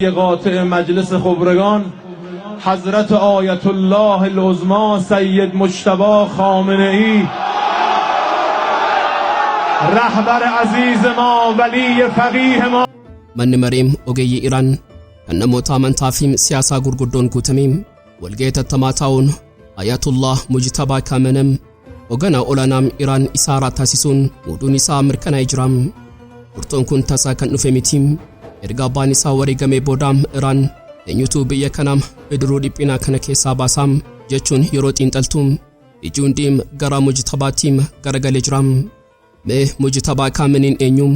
قاطع مجلس خبرگان حضرت آیت الله العظما سید مجتبی خامنه ای رهبر عزیز ما ولی فقیه ما. Manni mareem ogeeyyii Iraan kan namoota amantaa fi siyaasaa gurguddoon guutame walga'ii tattamaa taa'uun Ayatullah Mujtabaa Kaamenem hoogganaa olaanaa Iraan isaa haaraa taasisuun muuduun isaa mirkanaa'ee jira. Murtoon kun tasaa kan dhufe miti. Erga abbaan isaa wareegamee booda Iraan eenyutu biyya kana bidiruu dhiphinaa kana keessaa baasaa jechuun yeroo xiinxaltu iji hundi gara Mujtabaatti garagalee jira. Mee Mujtabaa Kaameniin eenyu?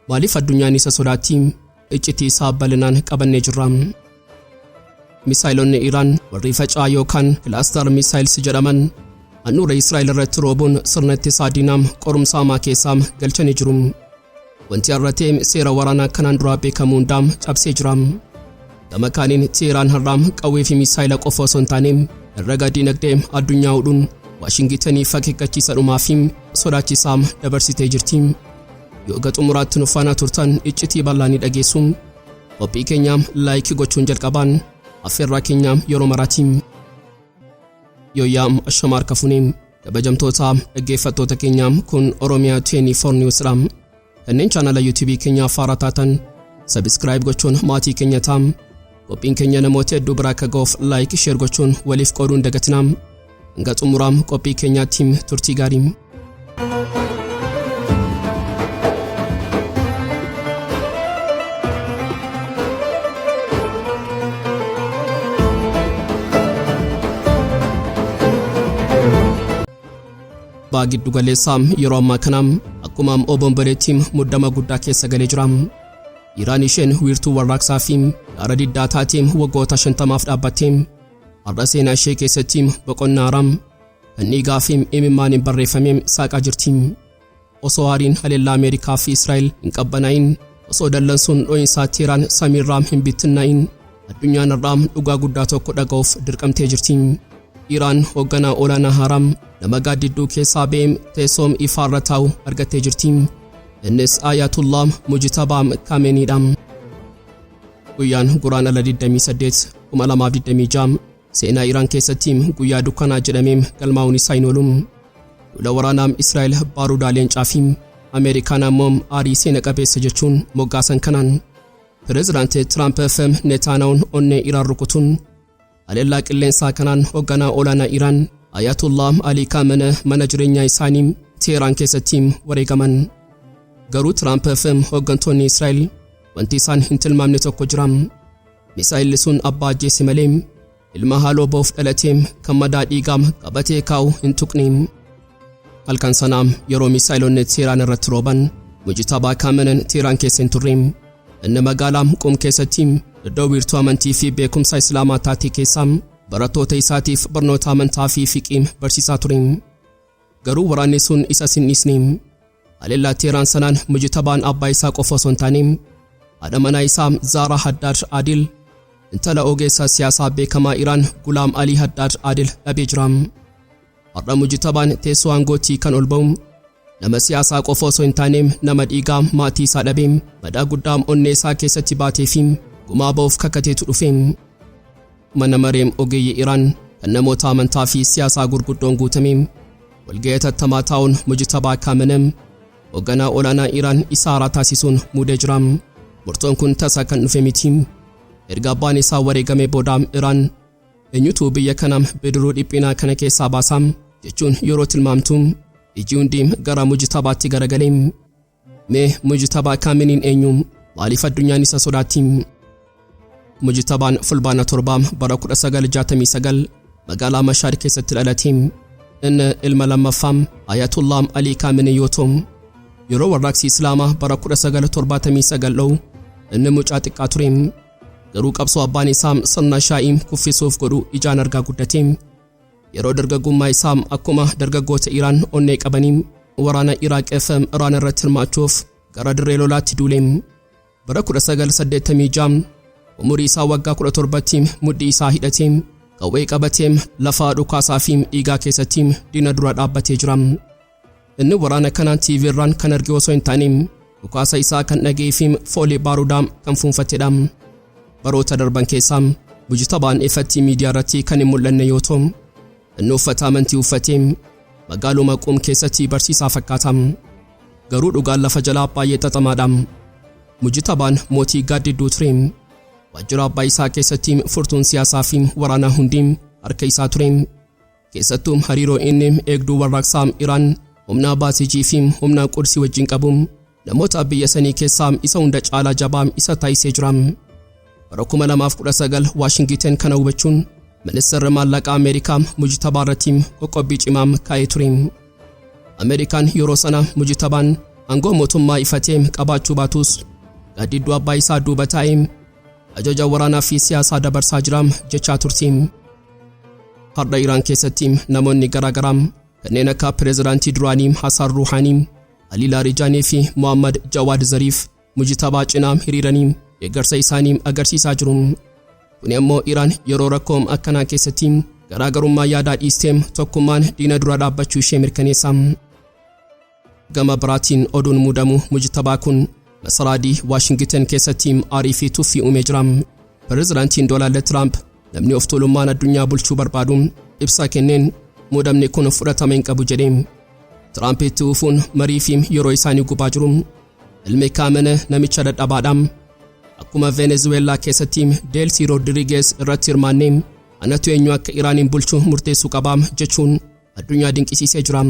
Maaliif addunyaan isa sodaatti? Iccitii isaa bal'inaan qabannee jirra. Misaayilonni Iraan warri faca'aa yookaan cluster missiles jedhaman handhuura Israa'el irratti roobuun sirna ittisaa diinaa qorumsa hamaa keessaa galchanii jiru. Wanti har'atee seera waraanaa kanaan duraa beekamu hundaa cabsee jira. Gama kaaniin Teheraan har'aa qawwee fi misaayila qofa osoo hin taane herrega diinagdee addunyaa hudhuun Waashingitaniif akeekkachiisa dhumaa fi sodaachisaa dabarsitee jirti. Yoo ga xumuraatti nu faana turtan iccitii bal'aa ni dhageessu. Qophii keenya like gochuun jalqabaan affeerraa keenya yeroo maraati. Yooyyaa, ashama harka fuunee, kabajamtoota dhaggeeffattoota keenya, kun Oromiyaa 24 News dha. Kanneen chaanala YouTube keenyaa haaraa taatan subscribe gochuun maatii keenya ta'a. Qophiin keenya namoota hedduu biraa akka ga'uuf like, share gochuun waliif qooduun dagatinaa. Hanga xumuraa qophii keenyaatti turtii gaarii. Baha giddu galeessaa yeroo ammaa kana akkuma obomboleettii muddama guddaa keessa galee jira. Iraan isheen wiirtuu warraaqsaa fi gaara diddaa taatee waggoota 50f dhaabbattee har'a seenaa ishee keessatti boqonnaa haaraa kan dhiigaa fi imimmaaniin barreeffamee saaqaa jirti. Osoo aariin haleellaa Ameerikaa fi Israa'el hin qabbanaa'in, osoo dallansuun dho'iinsaa Teheraan samiirraa hin bittinnaa'in, addunyaan har'aa dhugaa guddaa tokko dhaga'uuf dirqamtee jirti. Iraan hoogganaa olaanaa haaraa, nama gaaddidduu keessaa ba'ee teessoo ifaarra taa'u argattee jirti. Innis Ayatullah Mujtabaa Kaameniidha. Guyyaan Guraandhala 28 2026 seenaa Iraan keessatti guyyaa dukkanaa jedhamee galmaa'uun isaa hin oolu. Duula waraanaa Israa'el baarudaa leencaa fi Ameerikaan ammoo aarii seena qabeessa jechuun moggaasan kanaan Pireezidaantii Tiraamp fi Netanyahuun onnee Iraan rukutuun haleellaa qilleensaa kanaan hoogganaa olaanaa Iraan Ayatullah Ali Khamenei mana jireenyaa isaanii Teheraan keessatti wareegaman. Garuu Tiraamp fi hooggantoonni Israa'el wanti isaan hin tilmaamne tokko jira. Misaa'illi sun abbaa ajjeese malee ilma haaloo ba'uuf dhalatee kan madaa dhiigaa qabatee kaa'u hin tuqne. Halkan sanaa yeroo misaa'ilonni Teheraan irratti rooban Mujtabaa Kaamenen Teheraan keessa hin turre. Inni magaalaa Qum keessatti iddoo wiirtuu amantii fi beekumsa Islaamaa taatee keessa barattoota isaatiif barnoota amantaa fi fiqii barsiisaa ture. Garuu waraanni sun isa hin dhiisne. Haleellaa Teheraan sanaan Mujtabaan abbaa isaa qofa osoo hin taane haadha manaa isaa Zaaraa Haddaad Adil, intala ogeessa siyaasaa beekamaa Iraan Gulaam Alii Haddaad Adil dhabee jira. Har'a Mujtabaan teessoo aangootii kan ol ba'u nama siyaasaa qofa osoo hin taane nama dhiigaa maatii isaa dhabee madaa guddaa onnee isaa keessatti baatee fi gumaa ba'uuf kakateetu dhufe. Mana mareem ogeeyyii Iraan kan namoota amantaa fi siyaasaa gurguddoon guutame walga'ii tattamaa taa'uun Mujtabaa Kaamenem hoogganaa olaanaa Iraan isa haaraa taasisuun muudee jira. Murtoon kun tasa kan dhufe miti. Erga abbaan isaa wareegamee booda Iraan eenyutu biyya kana bidiruu dhiphinaa kana keessaa baasaa jechuun yeroo tilmaamtu iji hundi gara Mujtabaatti garagalee. Mee Mujtabaa Kaameniin eenyu? Maaliif addunyaan isa sodaatti? Mujtabaan Fulbaana 7 bara 1969 magaalaa Mashaad keessatti dhalate. Inni ilma lammaffaa Ayatullah Ali Kaamenii yoo ta'u, yeroo warraaqsi Islaamaa bara 1979 dho'u inni mucaa xiqqaa ture. Garuu qabsoo abbaan isaa sirna shaa'ii kuffisuuf godhu ijaan argaa guddate. Yeroo dargaggummaa isaa akkuma dargaggoota Iraan onnee qabanii waraana Iraaq fi Iraan irratti hirmaachuuf gara dirree lolaatti duule. Bara 1986 umurii isaa waggaa 17tti mudhii isaa hidhatee, qawwee qabatee, lafa dhukaasaa fi dhiigaa keessatti diina dura dhaabbatee jira. Inni waraana kanaan TV irraan kan arge osoo hin taane dhukaasa isaa kan dhaga'ee fi foolii baarudaa kan fuunfatedha. Baroota darban keessaa Mujtabaan ifatti miidiyaa irratti kan hin mul'anne yoo ta'u, inni uffata amantii uffatee magaaluma Qum keessatti barsiisaa fakkaata. Garuu dhugaan lafa jalaa baay'ee xaxamaadha. Mujtabaan mootii gaaddidduu ture. Waajjira abbaa isaa keessatti furtuun siyaasaa fi waraanaa hundi harka isaa ture. Keessattuu hariiroo inni eegduu warraaqsaa Iraan, humna Baasijii fi humna Qudsii wajjin qabu namoota biyya sanii keessaa isa hunda caalaa jabaa isa taasisee jira. Bara 2019 Waashingitan kana hubachuun ministeerri maallaqaa Ameerikaa Mujtabaa irratti qoqqobbii cimaa kaa'ee ture. Ameerikaan yeroo sana Mujtabaan aangoo mootummaa ifatee qabaachuu baatus, gaaddidduu abbaa isaa duuba taa'ee ajaja waraanaa fi siyaasaa dabarsaa jira jechaa turte. Har'a Iraan keessatti namoonni garaagaraa kanneen akka pireezidaantii duraanii Hassan Ruuhaanii, Ali Laarijaanii fi Mohammad Jawaad Zariif Mujtabaa cinaa hiriiranii deeggarsa isaanii agarsiisaa jiru. Kuni ammoo Iraan yeroo rakkoo akkanaa keessatti garaagarummaa yaadaa dhiistee tokkummaan diina dura dhaabbachuu ishee mirkaneessa. Gama biraatiin oduun muudamu Mujtabaa kun masaraa adii Waashingitan keessatti aarii fi tuffii uumee jira. Pireezidaantiin Doonaald Tiraamp namni of tuulummaan addunyaa bulchuu barbaadu ibsa kenneen muudamni kun fudhatama hin qabu jedhee. Tiraamp itti fufuun marii fi yeroo isaanii gubaa jiru. Ilmi Kaamene namicha dadhabaadha. Akkuma Venezuweelaa keessatti Deelsii Roodirigees irratti hirmaannee anatu eenyu akka Iraaniin bulchu murteessuu qaba jechuun addunyaa dinqisiisee jira.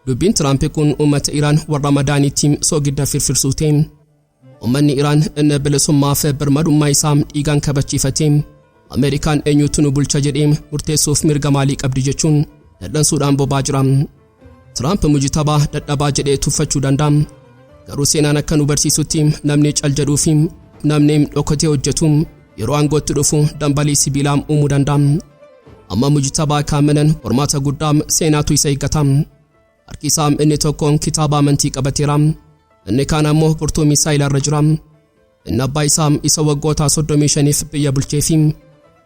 Dubbiin Tiraamp kun uummata Iraan warra madaaniitti soogidda firfirsuute. Uummanni Iraan inni bilisummaa fi birmadummaa isaa dhiigaan kabachiifatee Ameerikaan eenyutu nu bulcha jedhee murteessuuf mirga maalii qabdi jechuun dadhansuudhaan bobaa jira. Tiraamp Mujtabaa dadhabaa jedhee tuffachuu danda'a. Garuu seenaan akka nu barsiisutti namni cal jedhuu fi namni dhokatee hojjetu yeroo aangootti dhufu dambalii sibiilaa uumuu danda'a. Amma Mujtabaa Kaamenan qormaata guddaa seenaatu isa eeggata. Harki isaa inni tokko kitaaba amantii qabateera. Inni kaan ammoo furtuu misaayilaa irra jira. Inni abbaa isaa isa waggoota 35f biyya bulchee fi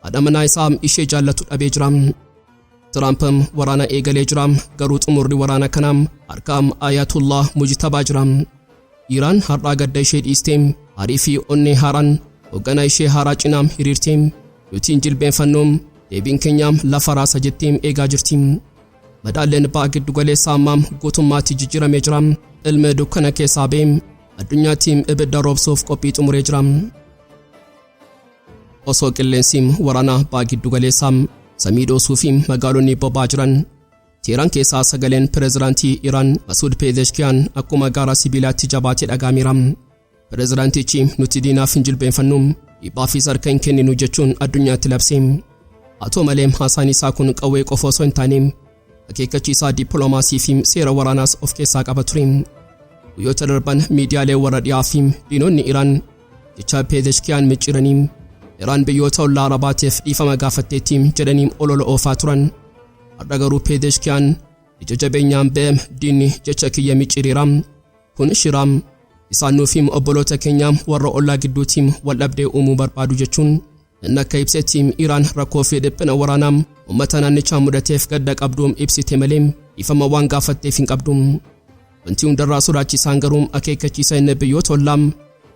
haadha manaa isaa ishee jaallatu dhabee jira. Tiraamp waraana eegalee jira. Garuu xumurri waraana kanaa harka Ayatullah Mujtabaa jira. Iraan har'aa gadda ishee dhiistee aarii fi onnee haaraan hoogganaa ishee haaraa cinaa hiriirtee nuti hin jilbeenfannu, deebiin keenya lafa raasa jettee eegaa jirti. Madaalleen ba'a giddu galeessaa ammaa guutummaatti jijjiiramee jira. Ilmi dukkana keessaa ba'ee addunyaatti ibidda roobsuuf qophii xumuree jira. Osoo qilleensi waraanaa ba'a giddu galeessaa samii dhoosuu fi magaalonni boba'aa jiran, Teeraan keessaa sagaleen pireezidaantii Iraan Masuud Pezeshkiyaan akkuma gaara sibiilaatti jabaatee dhaga'ameera. Pireezidaantichi nuti diinaaf hin jilbeenfannu, dhiibbaafis harka hin kenninu jechuun addunyaatti labse. Haa ta'u malee haasaan isaa kun qawwee qofa osoo hin taane akeekkachiisaa dippiloomaasii fi seera waraanaas of keessaa qaba ture. Guyyoota darban miidiyaalee warra dhiyaa fi diinonni Iraan jecha Pezeshkiyaan micciiranii Iraan biyyoota ollaa Arabaatiif dhiifama gaafatteetti jedhanii olola oofaa turan. Har'a garuu Pezeshkiyaan ija jabeenyaan ba'e diinni jecha kiyya micciireera. Kun shiraam. Isaan nuufi obboloota keenya warra ollaa gidduutti wal dhabdee uumuu barbaadu jechuun inni akka ibsetti Iraan rakkoo fi dhiphina waraanaa uummata naannichaa mudateef gadda qabdu ibsite malee dhiifama waan gaafatteef hin qabdu. Wanti hundarraa sodaachisaan garuu akeekkachiisa inni biyyoota ollaa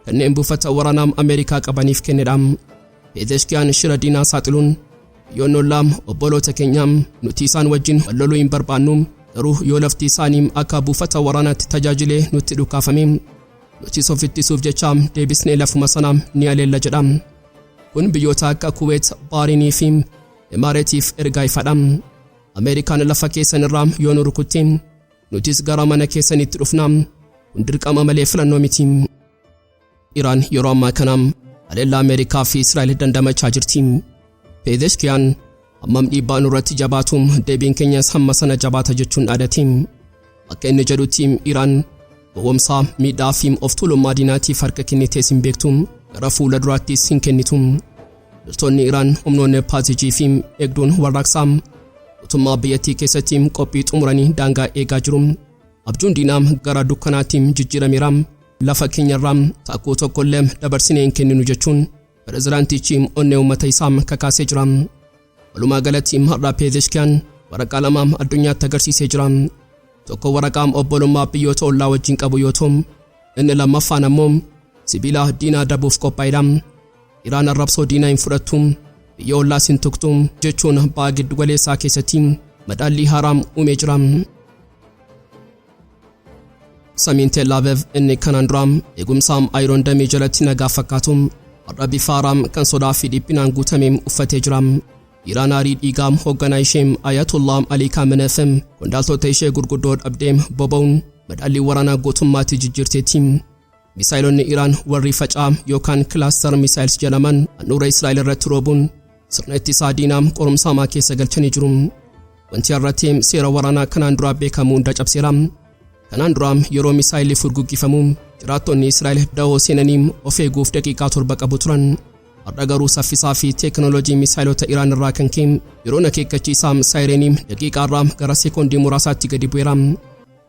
kanneen buufata waraanaa Ameerikaa qabaniif kennedha. Pezeshkiyaan shira diinaa saaxiluun biyyoonni ollaa obboloota keenyaa nuti isaan wajjin wal loluu hin barbaannu, garuu yoo lafti isaanii akka buufata waraanaatti tajaajilee nutti dhukaafame nutis of ittisuuf jecha deebisnee lafuma sana ni aleella jedha. Kun biyyoota akka Kuweet, Baariinii fi Imaareetiif ergaa ifadha. Ameerikaan lafa keessan irraa yoo nu rukutte nutis gara mana keessanitti dhufna. Kun dirqama malee filannoo miti. Iraan yeroo ammaa kana haleellaa Ameerikaa fi Israa'el dandamachaa jirti. Pezeshkiyaan hammam dhiibbaa nurratti jabaatu deebiin keenyas hamma sana jabaata jechuun dhaadate. Akka inni jedhutti Iraan gowwomsaa, miidhaa fi of tuulummaa diinaatiif harka kennitees hin beektu, gara fuula duraattis hin kennitu. Loltoonni Iraan, humnoonni Paasijii fi eegduun warraaqsaa mootummaa biyyattii keessatti qophii xumuranii daangaa eegaa jiru. Abjuun diinaa gara dukkanaatti jijjiirameera. Lafa keenyarraa taakkuu tokkollee dabarsinee hin kenninu jechuun pireezidaantichi onnee uummata isaa kakaasee jira. Walumaa galatti har'a Pezeshkiyaan waraqaa lama addunyaatti agarsiisee jira. Tokko waraqaa obbolummaa biyyoota ollaa wajjin qabu yoo ta'u, inni lammaffaan ammoo sibiila diinaa dabuuf qophaa'edha. Iraan arrabsoo diinaa hin fudhattu, biyya ollaas hin tuqxu jechuun ba'a giddugaleessaa keessatti madaallii haaraam uumee jira. Samiin Tel Aviv inni kanaan dura eegumsaam Iron Dome jalatti nagaa fakkaatu har'a bifa haaraam kan sodaa fi dhiphinaan guutame uffatee jira. Iraan aarii dhiigaa hoogganaa ishee Ayatollah Ali Khamenei qondaaltota ishee gurguddoo dhabdee boba'uun madaallii waraanaa guutummaatti jijjiirteetti. Misaayilonni Iraan warri facaa yookaan cluster missiles jedhaman handhuura Israa'el irratti roobuun sirna ittisaa diinaa qorumsa hamaa keessa galchanii jiru. Wanti irratti seera waraanaa kanaan dura beekamu hunda cabseera. Kanaan dura yeroo misaayilli furguggifamu jiraattonni Israa'el da'oo seenanii of eeguuf daqiiqaa 7 qabu turan. Har'a garuu saffisaa fi teekinooloojii misaayilota Iraan irraa kan ka'e yeroon akeekkachiisaa saayirenii daqiiqaa irraa gara sekoondii muraasaatti gadi bu'eera.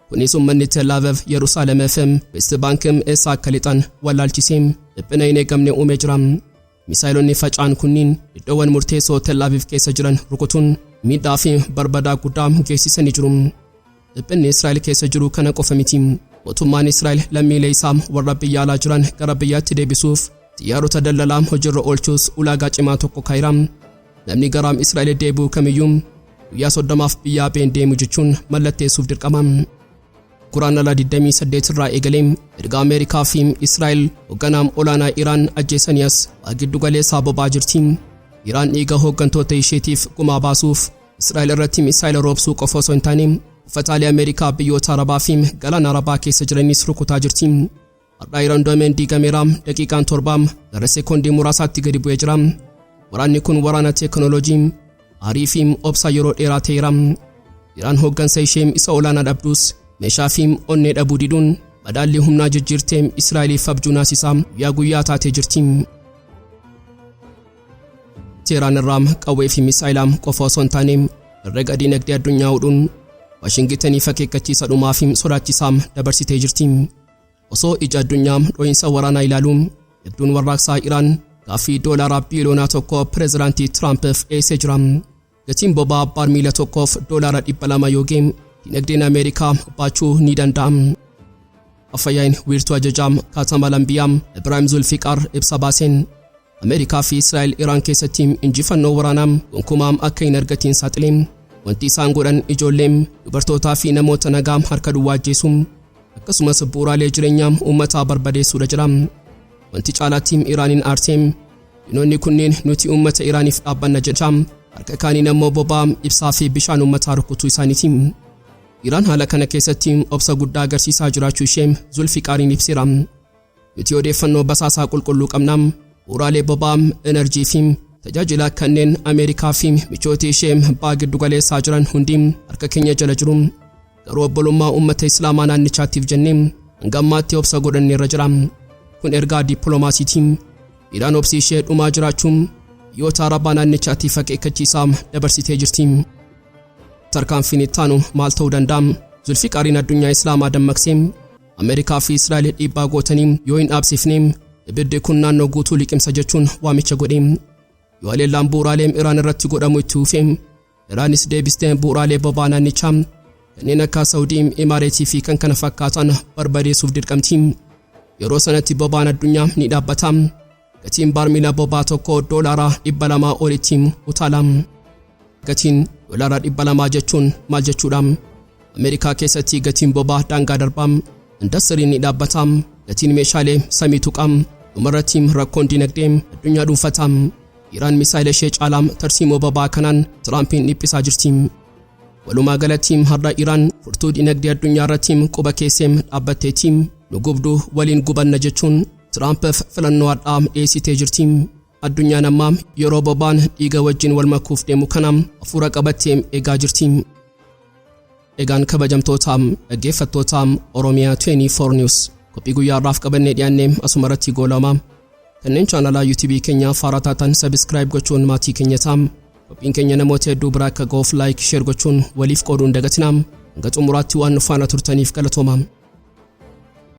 Kunis uummanni Tel Aviv, Yerusaalem fi West Bank eessa akka lixan wallaalchisee dhiphina hin eegamne uumee jira. Misaayilonni faca'an kunniin iddoowwan murteessoo Tel Aviv keessa jiran rukutuun miidhaa fi barbadaa guddaa geessisanii jiru. Dhiphinni Israa'el keessa jiru kana qofa miti. Mootummaan Israa'el lammiilee isaa warra biyya alaa jiran gara biyyaatti deebisuuf xiyyaarota daldalaa hojiirra oolchuus ulaagaa cimaa tokko kaa'eera. Namni gara Israa'el deebi'u kamiyyuu guyyaa 30f biyyaa been deemu jechuun mallatteessuuf dirqama. Guraandhala 28 irraa eegalee erga Ameerikaa fi Israa'el hoogganaa olaanaa Iraan ajjeesanii as giddu galeessaa boba'aa jirti. Iraan dhiiga hooggantoota isheetiif gumaa baasuuf Israa'el irratti misaayila roobsuu qofa osoo hin taane uffataalee Ameerikaa biyyoota Arabaa fi galaana Arabaa keessa jiranis rukutaa jirti. Har'a Iron Domeen diigameera, daqiiqaan 7 gara sekoondii muraasaatti gadi bu'ee jira. Waraanni kun waraana teekinooloojii, aarii fi obsa yeroo dheeraa ta'eera. Iraan hooggansa ishee isa olaanaa dhabdus meeshaa fi onnee dhabuu diduun madaallii humnaa jijjiirtee Israa'eliif abjuu naasisaa guyyaa guyyaa taatee jirti. Teeraan irraa qawwee fi misaayilaa qofa osoo hin taane herrega dinagdee addunyaa hudhuun Waashingitaniif akeekkachiisa dhumaa fi sodaachisaa dabarsitee jirti. Osoo ija addunyaa dho'iinsa waraanaa ilaaluun eegduun warraaqsaa Iraan gaaffii $1 biiliyoona pireezidaantii Tiraampiif dhiyeessee jira. Gatiin boba'aa baarmiila tokkoof $200 yoo ga'e dinagdeen Ameerikaa baachuu ni danda'a. Afayaayin wiirtuu ajajaa Kaatama Lambiyaa Ibraahim Zulfiqaar ibsa baaseen Ameerikaa fi Israa'el Iraan keessatti injifannoo waraanaa gonkumaa akka hin argatiin saaxile. Wanti isaan godhan ijoollee, dubartootaa fi namoota nagaa harka duwwaa ajjeesu, akkasumas bu'uuraalee jireenyaa uummataa barbadeessuudha jira. Wanti caalaatti Iraaniin aarsee diinonni kunneen nuti uummata Iraaniif dhaabbanna jecha harka kaaniin ammoo boba'aa, ibsaa fi bishaan uummataa rukutuu isaaniiti. Iraan haala kana keessatti obsa guddaa agarsiisaa jiraachuu ishee Zulfiqaariin ibseera. Nuti odeeffannoo basaasaa qulqulluu qabna. Bu'uuraalee boba'aa, enerjii fi tajaajila kanneen Ameerikaa fi michoota ishee ba'a giddugaleessaa jiran hundi harka keenya jala jiru. Garuu obbolummaa uummata Islaamaa naannichaatiif jennee hanga ammaatti obsa godhanneerra jira. Kun ergaa dippiloomaasiiti. Iraan obsi ishee dhumaa jiraachuun biyyoota Arabaa naannichaatiif akeekkachiisaa dabarsitee jirti. Tarkaanfiin itti aanu maal ta'uu danda'a? Zulfiqaariin addunyaa Islaamaa dammaqsee Ameerikaa fi Israa'el dhiibbaa gootanii yoo hin dhaabsifne ibiddi kun naannoo guutuu liqimsa jechuun waamicha godhe. Yoo haleellaan bu'uuraalee Iraan irratti godhamu itti fufee Iraanis deebistee bu'uuraalee boba'aa naannichaa kanneen akka Saawudii, Imaareetii fi kan kana fakkaatan barbadeessuuf dirqamti. Yeroo sanatti boba'aan addunyaa ni dhaabbata. Gatiin baarmiila boba'aa tokko $200 olitti utaala. Gatiin $200 jechuun maal jechuudha? Ameerikaa keessatti gatiin boba'aa daangaa darbaa, indastiriin ni dhaabbata, gatiin meeshaalee samii tuqa, dhumarratti rakkoon dinagdee addunyaa dhuunfata. Iraan misaayila ishee caalaa tarsiimoo boba'aa kanaan Tiraampiin dhiphisaa jirti. Walumaa galatti har'a Iraan furtuu dinagdee addunyaa irratti quba keessee dhaabbatteetti. Nu gubduu waliin gubanna jechuun Tiraampiif filannoo hadhaa dhiyeessitee jirti. Addunyaan ammaa yeroo boba'aan dhiiga wajjin wal makuuf deemu kana hafuura qabattee eegaa jirti. Egaan kabajamtoota dhaggeeffattoota Oromiyaa 24 News, qophii guyyaa har'aaf qabannee dhiyaannee asuma irratti goolama. Kanneen chaanalaa YouTube keenya faaraa taatan subscribe gochuun maatii keenya ta'a. Qophiin keenya namoota hedduu biraa akka ga'uuf like, share gochuun waliif qooduun dagatinaa. Hanga xumuraatti waan nu faana turtaniif galatooma.